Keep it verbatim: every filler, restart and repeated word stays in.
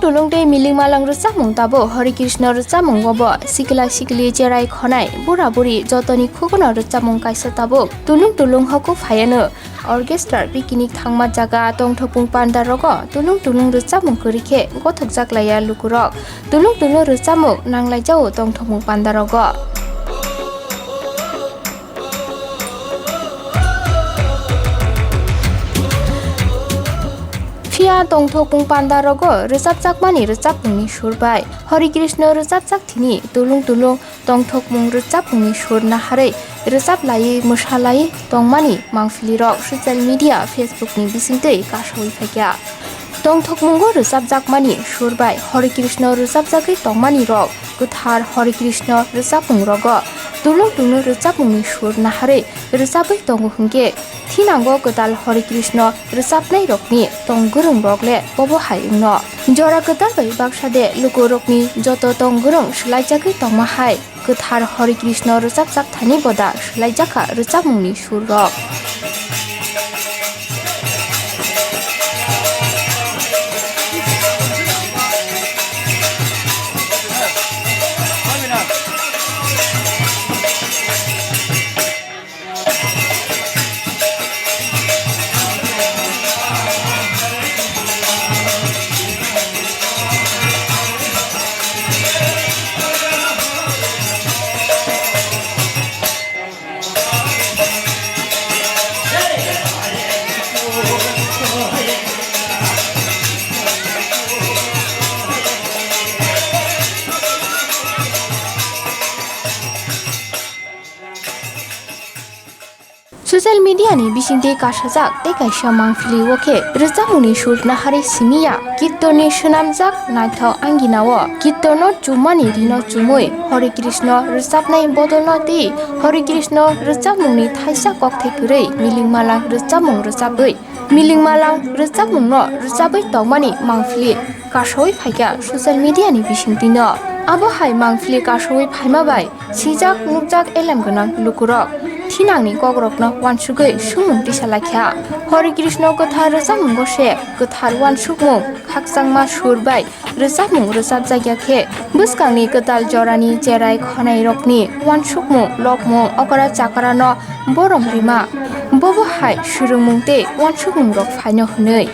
Tulung tei Miling Malang rwchapmung tabuk Hare Krishna rwchapmungo bo sikla sikli cherai khonai bura buri jotoni khugono rwchapmung kaisa tabuk tulung tulung hoku phaiano. Orchestra picnic thangma jaga tongthokmung panda rogo tulung tulung rwchapmung kwrwi khe gothokjak laiya lukurok. Tulung tulung rwchapmung nanglaijao tongthokmung panda rogo. Phiya tongthokmung panda rogo rwchapjakmani rwchapmungni sur bai Hare Krishna rwchapjak thini tulung tulung tongthokmung rwchapmungni sur naharwi rwchaplaiwi mwsalaiwi tongmani mangpilirok social media Facebook ni bisingtwi kasawi phaikha. Tongthokmungo rwchapjakmani sur bai Hare Krishna rwchapjagwi tongmani rok kwthar Hare Krishna rwchapmung rogo tulung tulung rwchapmungni sur naharwi rwchabwi tongo hwnkhe thinango kwtal Hare Krishna rwchapnai rokni tong gwrwng rok le bobo hai wngno. Jora kwtal bai baksa de lukurokni joto tong gwrwng swlaijagwi tongma hai kwthar Hare Krishna rwchapjak thani boda swlaijakha rwchapmungni sur rok. Social media ni bisingtwi kasajak tei kaisa mangpili o khe rwchapmungni sur naharwi simi ya. Kirtonni swnamjak naithok angina o kirtonno chummani rino chumui Hare Krishna rwchapnai bodolno tei Hare Krishna rwchapmungni thaisa kokthai kwrwi Miling Malang rwchapmung rwchabwi Miling Malang rwchapmungno rwchabwi tongmani mangpili kasawi phaikha social media ni bisingtwino. Abo hai mangpili kasawi phaima bai sijak nukjak elem gwnang lukurok thinangni kokrokno uansugwi swngmung tisa laikha. Hare Krishna kwthar rwchapmungo se kwthar uansukmung khakchangma sur bai rwchapmung rwchapjakya khe bwskangni kwtal jorani cherai khonairokni uansukmung lokmung okra chakrano borom rima. Bobo hai swrwngmung tei uansukmung rok phaino hwnwi.